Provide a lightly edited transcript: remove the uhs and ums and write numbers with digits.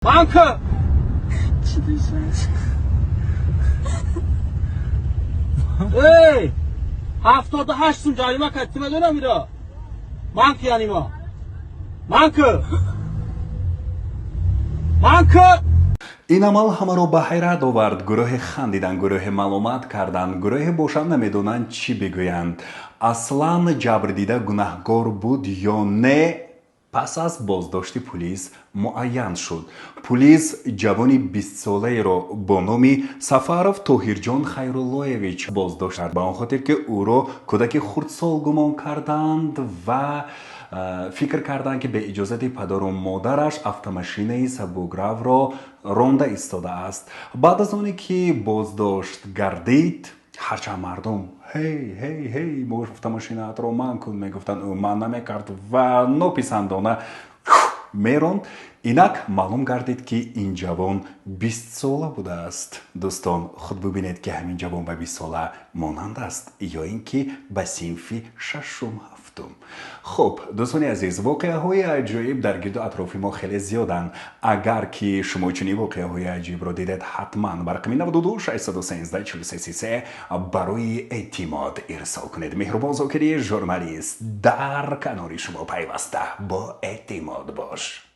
Банка! Эй! 78 сум ҷарима кард, ки медонам иро? Банк яъни мо. Банка! Банка! Ин амал ҳамаро ба ҳайрат овард. Гурӯҳе хандиданд, гурӯҳе маломат карданд, гурӯҳе бошанд, намедонанд, чӣ бигӯянд. Аслан ҷабрдида гунаҳгор буд ё не, пас аз боздошти пулис муайян шуд. Пулис ҷавони бистсолаеро бо номи Сафаров Тоҳирҷон Хайруллоевич боздошт кард, ба он хотир ки ӯро кӯдаки хурдсол гумон карданд ва фикр карданд, ки бе иҷозати падару модараш автомашинаи сабукравро ронда истодааст. Баъд аз оне ки боздошт гардид, ҳарчанд мардум «Ҳей, ҳей, ҳей, автомашинаатро манъ кун» мегуфтанд, ӯ манъ намекард ва нописандона меронд. Инак маълум гардид, ки ин ҷавон бистсола будааст. Дӯстон, худ бибинед, ки ҳамин ҷавон ба бистсола монанд аст ё ин ки ба синфи шашум, ҳафтум. Хуб, дӯстони азиз, воқеаҳои аҷоиб дар гирду атрофи мо хеле зиёданд. Агар ки шумо чунин воқеаҳои аҷибро дидед, ҳатман ба рақами 92 613 43 барои Эътимод ирсол кунед. Меҳрубон Зокирӣ, журналист, дар канори шумо пайваста. Бо Эътимод бош.